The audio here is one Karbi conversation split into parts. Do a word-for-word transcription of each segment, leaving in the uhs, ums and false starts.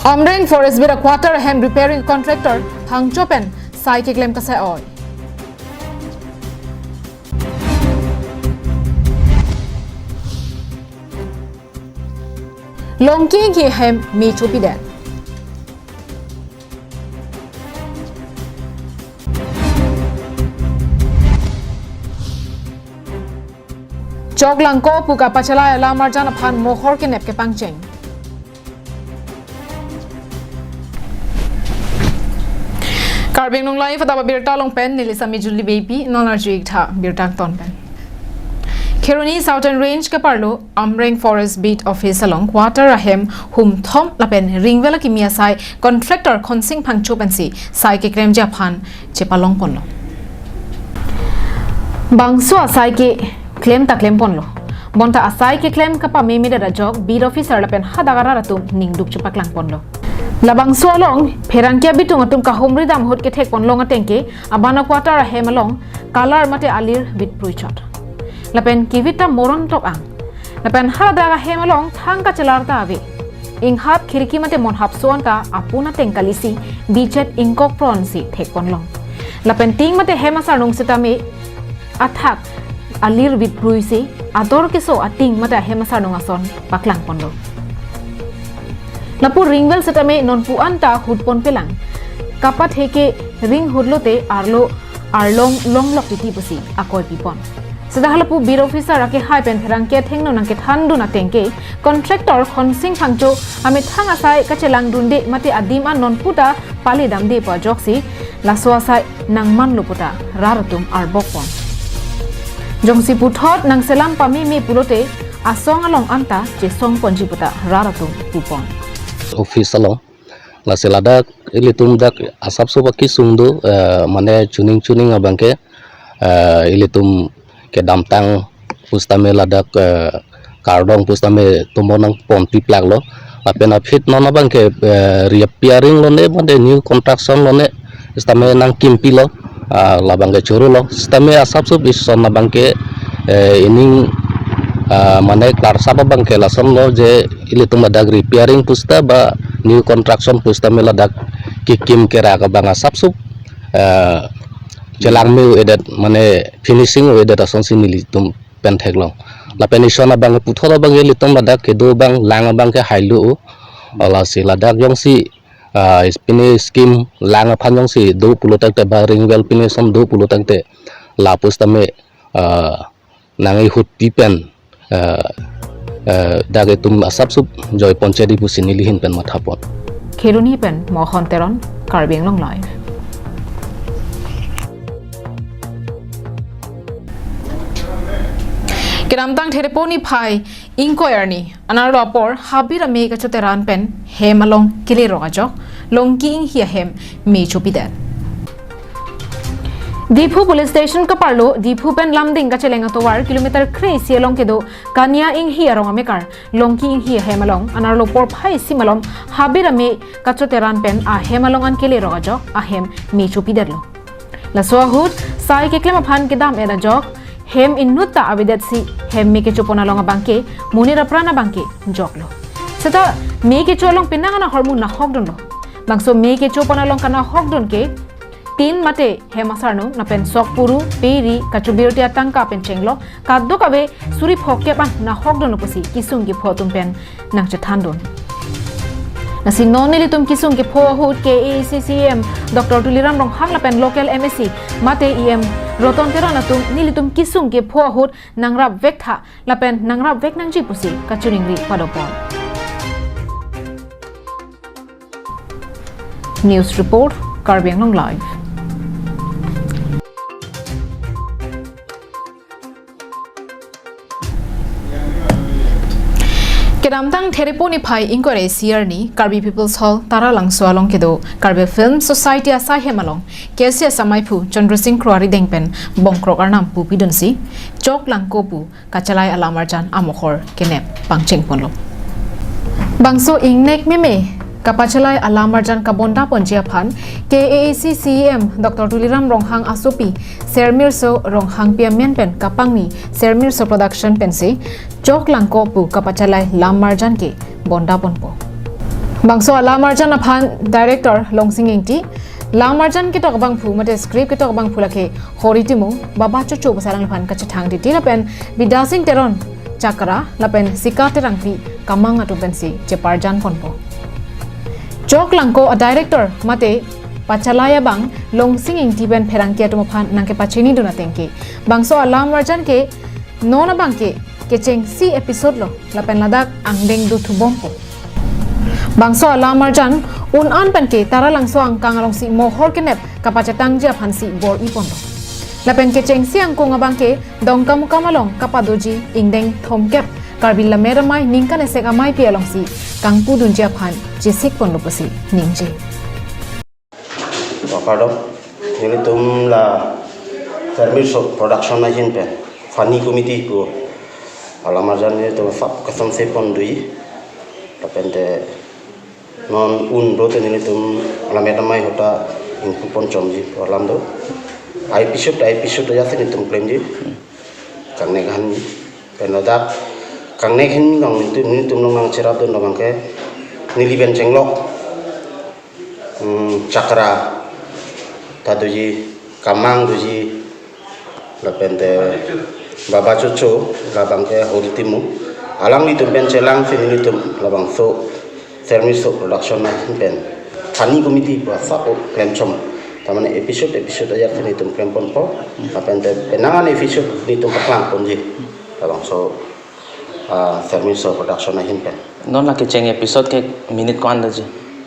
Amreng Forest Beat a-quarter ahem repairing contractor phangcho pen sai keklem kasai-oi. Longki inghi ahem me chopidet. Choklangko pu kapachelai alamarjan aphan mohor kenep kepangcheng. Karbi Anglong Live adap abirta along pen neli Sami Julie Beypi, non arju-ik tha birta angton pen. Kheroni Southern Range keparlo Amreng Forest Beat Office along quarter ahem humthom lapen ringvel akimi asai contractor Khonsing Phangcho pensi sai keklemji aphan chepalong ponlo. Bangso asai keklem ta klem ponlo. Bonta asai keklem kapame medet ajok beat officer lapen hadak arat atum ningduk chepaklang ponlo. Labangso along pherangke abitung atum kahumri dam ahut kethek ponlong ateng ke abana quarter ahem along color mate alir vitprui chot. Lapen kevit ta moron tok ang. Lapen hadak ahem along thang kachelar ta ave. Inghap khirki mate monhap so-an ta apun ateng kalisi bichet ingkok pron si thek ponlong. Lapen ting mate hem asarnung sitame athak alir vitprui si ador keso ating mate ahem asarnung ason paklang ponlo. Lapu ringvel sitame nonpu anta hut ponpelang. Kapathe ke ring hut lote arlo arlong longlok titi pusi akoi pipon. Seta halapu beat officer akehai pen pherangke athengno nangkethandun ateng ke contractor Khonsing Phangcho amethang asai kachelangdunde mate adim an nonpu ta palidamde pu ajoksi laso asai nangmanlo puta rat atum arbok pon. Jongsi puthot nangselam pameme pulote asong along anta chesong ponji puta rat atum pupon. Office along. Lasi ladak ilitum dak asapso ba kesung do, eh, mane chuning chuning abang ke, eh, ilitum kedamtang pusitame ladak, eh, kardom pusitame tomon nangponpi plaklo. Lapen aphi non abang ke, eh, repairing lone mane new construction lone sitame nangkimpi lo. Ah, labang ke choro lo. Sitame asapso ison abang ke, eh, ining, ah, mane klarsap abang ke lasonlo je ilitum ladak repairing pusita ba new construction pusitame ladak kekim kerak abang asapso, eh, chelang me-edet mane finishing edet asonsi nelitum pen theklong. Lapen ison abang puthot abang ilitum ladak kedo abang lang abang ke hailo. Lasi ladak jongsi, ah, pine scheme lang aphan jongsi do pulo tangte ba ringvel pine ason do pulo tangte lapu sitame, ah, nang-ihutpi pen, ah, ah, dak itum asapso joi ponchedi pusi neli ahin pen mathapon. Kheroni pen Mohon Teron, Karbi Anglong Live. Kedamtang Thereponi phai ingkoi arni, anerlo apor habit ame kachoteran pen hem along kelerok ajok, Longki inghi ahem me chopidet. Diphu Police Station keparlo, Diphu pen Lumding kacheleng atovar kilometer kre-isi along kedo Kania inghi arong amekar, Longki inghi ahem along, anerlo porphai isi malom habit ame kachoteran pen ahem along an kelerok ajok, ahem me chopidetlo. Laso ahut, sai keklem aphan kedam-et ajok, hem inut ta avedetsi, hem me kechopon along abang ke, monit apran abang ke joklo. Seta me kecho along penang an ahormu nahokdunlo. Bangso me kechopon along kanahokdun ke, tin mate hem asarnung lapen sok puru, peri, kachobirti atangka pen chenglo, kadokave suri phokep an nahokdunlo pusi kesung kepho atum pen nangchethandun. Lasi non nelitum kesung kepho ahut K A A C C E M Doctor Tuliram Ronghang lapen local M A C mate E M Roton Teron atum nelitum kesung kepho ahut nangrapvek tha lapen nangrapvek nangji pusi kachiningri padopon. News report, Karbi Anglong Live. Kedamtang Thereponi phai ingkoi ra isi arni Karbi People's Hall Taralangso along kedo Karbi Film Society asai hem along K S A asamaiphu Chandra Singh Kro arideng pen bongkrok arnam pupidunsi Choklangko pu kachelai alamarjan amohor kenep pangcheng ponlo. Bangso ingnek meme kapachelai alamarjan kabonda ponji aphan K A A C C E M Doctor Tuliram Ronghang asopi Sermirso Ronghangpi amen pen kapangni Sermirso Production pensi Choklangko pu kapachelai lamarjan ke bonda ponpo. Bangso alamarjan aphan director Longsing Ingti, lamarjan ketok abangphu mate script ketok abangphu lake Hori Timung, Baba Chocho pu alangliphan kachethang titi lapen Bidya Sing Teron Chakra lapen Sika Terangpi Kamang atum pensi cheparjan ponpo. Chok Langko a director mate pachalai abang Longsing Ingti pen pherangke atum aphan nangkepachinidun ateng ke bangso alamarjan ke non abang ke kechengsi episode lo lapen ladak angdeng dothubompo. Bangso alamarjan un-an pen ke Taralangso angkang alongsi mohor kenep kapachetangji aphansi bor-i ponlo. Lapen kechengsi angkung abang ke Dongkamukam along kapadoji ingdeng thomkep Karbi Lammet Amei ningkan esek ameipi alongsi kangpudunji aphan chesik ponlo pusi ningje. Kardom, nelitum la Termir So Production ahin pen Funny Comedy pu alamarjan nelitum sap kasam se pon dui. Lapen te non un do te nelitum Lammet Amei ahut ta ingpu pon chomji pu alam do. Episode episode ajat si nelitum klemji. Kangnek ahan pen ladak kangnek ahin along nelitum, nelitum along nangcherapdun abang ke neli pen chenglok, hmm, Chakra ta doji, Kamang doji, lapen te Baba Chocho, labang ke Hori Timung. Alanglitum pen chelangsi nelitum labangso Termir So Production ahin pen Funny Comedy pu asap o klemchom. Tamane episode episode ajat si nelitum klem ponpo. Lapen te penang an episode nelitum paklang ponji. Labangso, ah, Termir So Production ahin pen. Non la kecheng episode ke minute ko-an doji?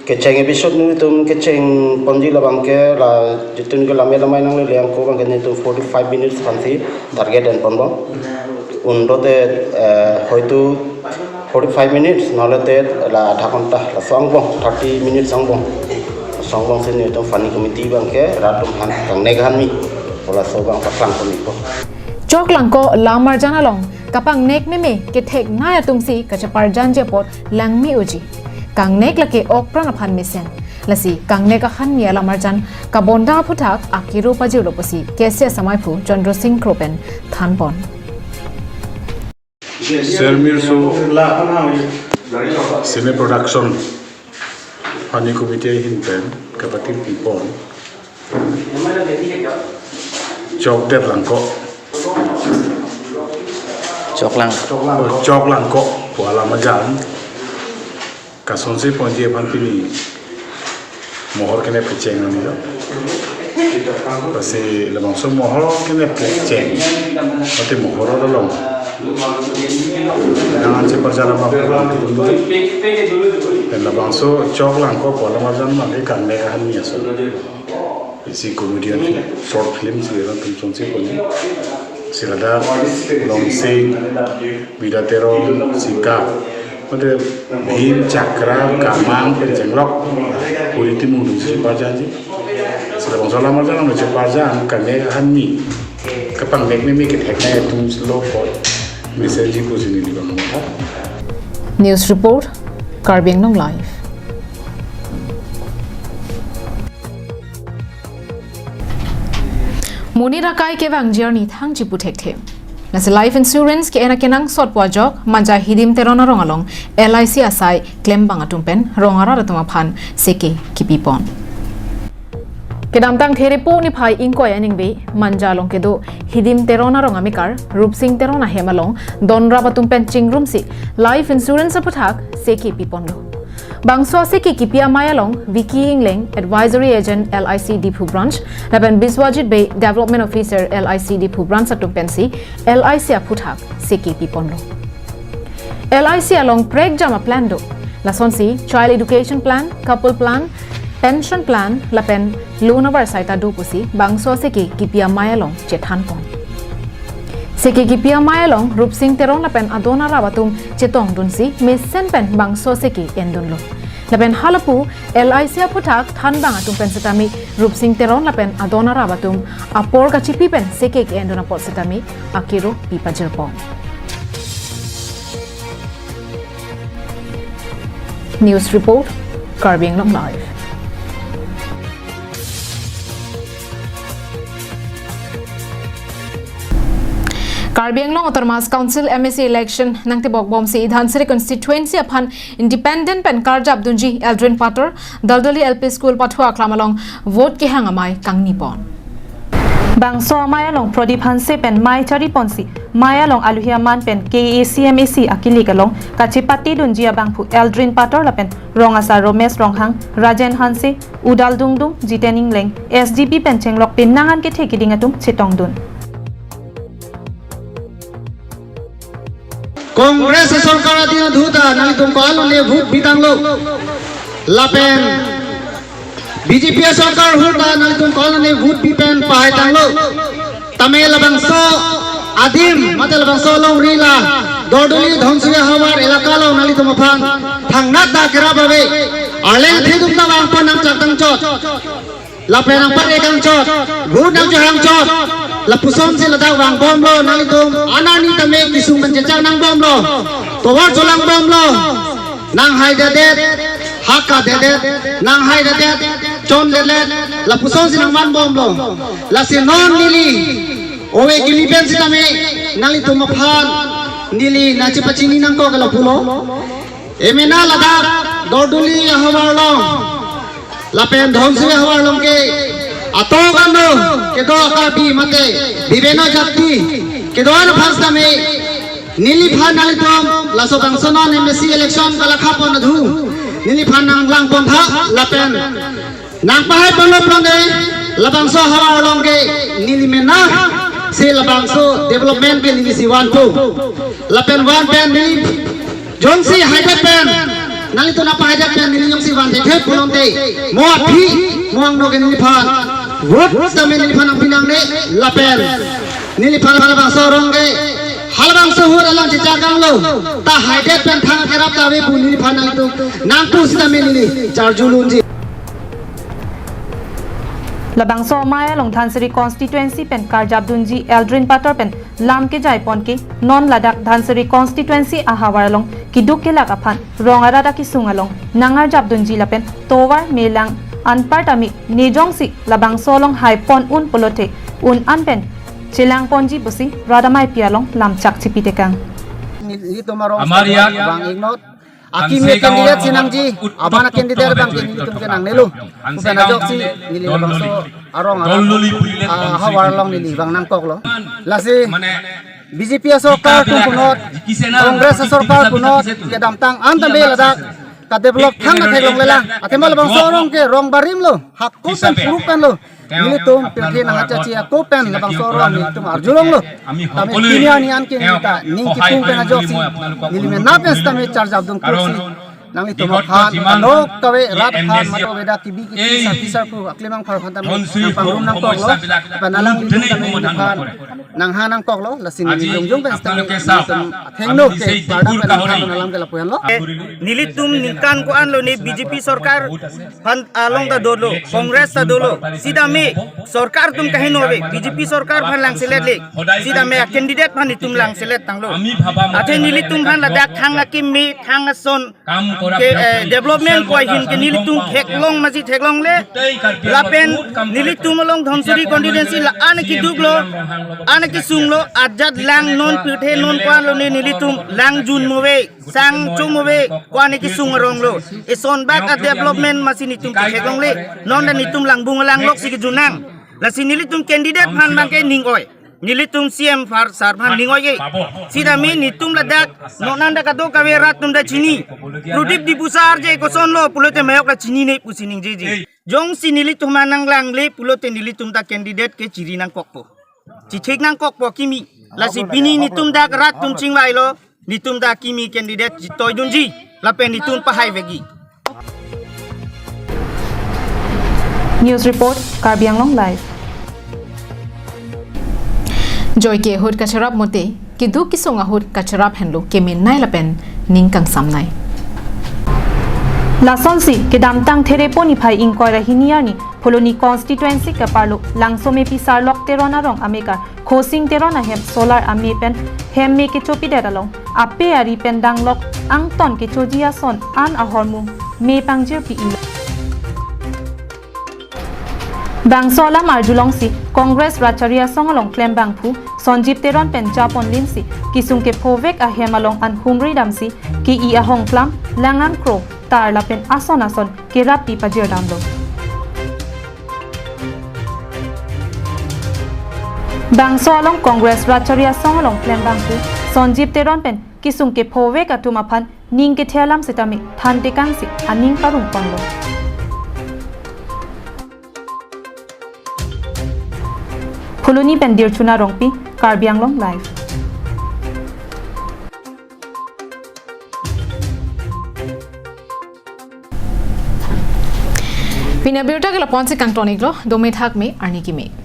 Kecheng episode nelitum kecheng ponji labang ke la jitun ke Lammet Amei nanglele angko abang ke nelitum forty-five minutes aphansi target en ponbom. Un do te, eh, hoitu forty-five minutes, nohole te la adha ghonta, laso angbong, thirty minutes angbong. Laso angbong si nelitum Funny Comedy abang ke rat atum aphan kangnek ahan mi, laso abang paklang ponpo. Chok Langko lamarjan along kapangnek meme ketheknei atumsi kacheparjanji apot langme-oji. Kangnek lake okpran aphan mesen. Lasi kangnek ahan mi alamarjan kabonda aphuthak akiro pajirlo pusi K S A ameiphu Chandra Sing Kro pen thanpon. Termir So Cine Production Funny Comedy ahin pen kapatir pipon Chokdet Langko. Chok Lang. Oh, Chok Langko pu alamarjan kasonsi ponji aphan pini mohor kenep kecheng ani lo. Lasi labangso mohor kenep kecheng, mate mohor along nangcheparjan abang, labangso Chok Langko pu alamarjan abang ke kangnek ahan mi ason. Isi comedian film, short film si latum chonsi ponji. Si ladak Longsing, Bidya Teron, Sika, mate Bhim, Chakra, Kamang pen chenglok Hori Timung atumsi cheparjanji. Si labangso alamarjan along cheparjan kangnek ahan mi, kapangnek meme ketheknei atumlo apot mesenji pusi neli bang matha. News report, Karbi Anglong Live. Monit akai kevangji arni thangji pu thekthe. Lasi life insurance ke-en akenangsot pu ajok Manja Hidim Teron arong along L I C asai klembang atum pen rong arat atum aphan seke kipipon. Kedamtang Therepo niphai ingkoi aningve Manja along kedo Hidim Teron arong amekar Rupsing Teron ahem along donrap atum pen chingrumsi life insurance aphuthak seke piponlo. Bangso aseke kipi amei along Vicky Engleng, Advisory Agent L I C Diphu Branch, lapen Biswajit Bey, Development Officer L I C Diphu Branch atum pensi L I C aphuthak seke piponlo. L I C along prekjam a-plan do. Lasonsi Child Education Plan, Couple Plan, Pension Plan lapen loan avarsai ta do pusi bangso aseke kipi amei along chethanpon. Seke kipi amei along Rupsing Teron lapen adon arap atum chetongdunsi mesen pen bangso aseke endunlo. Lapen halapu L I C aphuthak thanbang atum pen setame Rupsing Teron lapen adon arap atum apor kachipi pen seke ke-endun apot setame akiro pipajirpo. News report, Karbi Anglong Live. Karbi Anglong Autonomous Council M A C election nangtebok bomsi Dhansiri constituency aphan independent pen karjap dunji Eldrin Pator, Daldoli L P School pathu aklam along vote kehang amei kangni pon. Bangso amei along Prodip Hanse pen mei chari ponsi, mei along aluhi aman pen K A A C M A C akilik along kachepate dunji abangphu Eldrin Pator lapen Rong Asar Romesh Ronghang, Rajen Hanse, Udal Dungdung, Jiten Ingleng, S D P pen chenglok penang an kethe keding atum chetong dun. Congress sorkar adin adhu ta nanglitum ko-an lone vote pitanglo. Lapen B J P sorkar ahut ta nanglitum ko-an lone vote pi pen pahaitanglo. Tame labangso adim, mate labangso longri la Daldoli Dhansiri havar elaka along nanglitum aphan thangnat ta kerap ave. Arleng thedum ta vangpon nangchak tangchot. Lapen nangpare kangchot, vote nangchohangchot. Lapusonsi ladak vangbomlo nanglitum, anani tame kesung pen chechak nangbomlo. Tovar cholangbomlo. Nanghaidedet, hakadedet, nanghaidedet, chondedet, lapusonsi nangvanbomlo. Lasi non neli ove kimi pen sitame nanglitum aphan neli nangchepachini nangkok lapulo. Emena ladak Daldoli ahavar along lapen Dhansiri ahavar along ke atok ano kedo Karbi mate bibeno jati kedo-an aphan sitame neliphan nanglitum laso bangso non M A C election kalakha pon adhu neliphan nanglangpon tha lapen nangpahai ponlo pon de labangso ahavar along ke neli mena si labangso development ke nelisi vanpo lapen van pen neli jongsi haidet pen, nanglitum nangpahaidet pen neli jongsi van thekthek pulote, mo aphi mo angno ke neliphan vote sitame neliphan nangpi nangne lapen neliphan halabangso arong ke halabangso ahut alang chechak tanglo, ta haidet pen thang kerap ta ave pu neliphan nanglitum nangpu sitame neli charjulunji. Labangso amei along Dhansiri constituency pen karjap dunji Eldrin Pator pen lam kejai pon ke non ladak Dhansiri constituency ahavar along keduk kelak aphan rong arat akesung along nangarjap dunji lapen tovar melang anpar tame ne jongsi labangso along hai pon un pulote un an pen chelang ponji pusi rat ameipi along lamchak chepitekang. Nelitum arong Amar yak vang ingnot. Akimi candidate si nangji, abang candidate abang ke nelitum ke nangnelo. Lapen ajoksi neli labangso arong arat, ah, havar along neli vang nangkoklo. Lasi B J P sorkar atum punot, Congress sorkar punot, kedamtang an tame ladak kadevelop thang theklonglelang. Athema labangso arong ke rong barim lo, hako pen puruk pen lo. Nelitum pirthe nangkachachi ako pen labangso arong nelitum arjulonglo. Tame pini arni an ke neli ta ning kipung pen ajoksi neli mena pen sitame charjap dun kursi. Nanglitum aphan, ano kave rat aphan, mato veda kibi kichi sarpi sarpo aklemang phar aphan tame nangpangrum nangkoklo. Lapen alanglitum tame neli aphan nanghang nangkoklo, lasi neli jongjong pen sitame nelitum athengno ke pardak pen nanghan alam ke lapu-anlo. Nelitum ningkan ko-an lone B J P sorkar aphan along ta dolo, Congress ta dolo, sitame sorkar atum kaheno ave, B J P sorkar aphan langselet le, sitame candidate aphan itum langselet tanglo. Athe nelitum aphan ladak thang akimi, thang ason ke, eh, development ko ahin ke nelitum theklong masi theklongle, lapen nelitum along Dhansiri constituency la-an keduklo, an kesunglo, ajat lang non pirthe non ko-an lone nelitum lang junmo ave, sang chom ave, ko-an kesung aronglo. Eson bak adevelopment masi nelitum ketheklongle. Non ta nelitum langbung alanglok si kejunang. Lasi nelitum candidate aphan abang ke ning oi. Nelitum C M phar sar aphan ning oi-e. Sitame nelitum ladak non an ta kadokave rat atum ta chini. Prodip Diphusa arje kosonlo pulote mayok ta chinine pusi ningjeje. Jongsi nelitum aphan nanglangle pulote nelitum ta candidate ke chiri nangkokpo. Chithik nangkokpo akimi. Lasi pini nelitum dak rat atum chingvailo. Nelitum ta akimi candidate chitoidunji lapen nelitum pahaivekji. News report, Karbi Anglong Live. Joike ahut kacharap mote, keduk kesung ahut kacharap henlo kemenei lapen ning kangsamnei. Lasonsi kedamtang Therepo niphai ingkoi ra hini arni Phuloni constituency keparlo Langsomepi Sarlok Teron arong amekar Khosing Teron ahem solar ame pen hem me kechopidet along ape ari pen danglok angton kechoji ason an ahormu me pangjirpi-ilo. Bangso alam arjulongsi Congress Rachari Asong along klembangphu Sonjib Teron pen japon limsi kesung kephovek ahem along an humri damsi ke-i ahongklam, lang-ang kro, tar lapen ason ason kerappi pajirdamlo. Bangso along Congress Ratchari Asong along klembangphu Sonjib Teron pen kesung kephovek atum aphan ning kethe alam sitame thantekangsi aning parongponlo. Phuloni pen Dirchuna Rongpi, Karbi Anglong Live. Pini abirta ke lapu-ansi kangton-iklo, dome thakme, arni keme.